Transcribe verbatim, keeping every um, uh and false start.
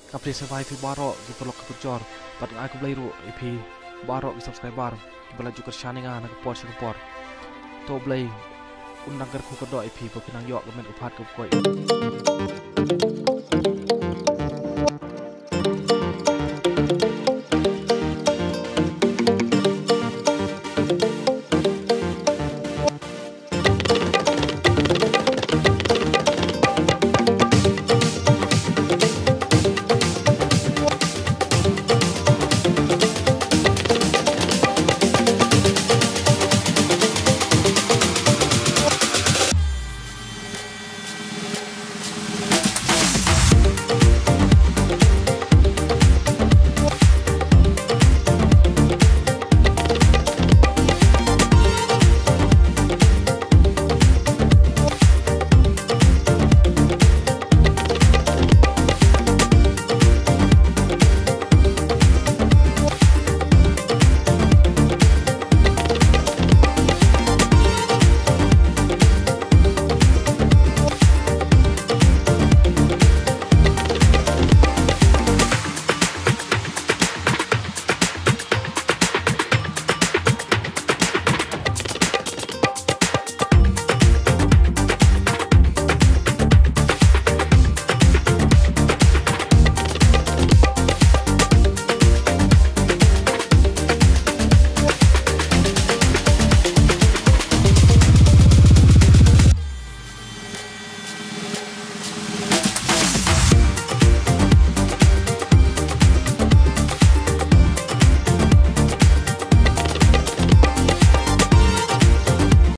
Nga pdiang sngewbha ïa phi baroh ki paralok ki parajor, bad nga ai khublei ruh ïa phi baroh ki subscriber kiba la ju kyrshan ïa nga na ka por sha ka por. To U Blei un nang kyrkhu kyrdoh ïa phi ba phin nang ïoh ka met ka phad kaba koit.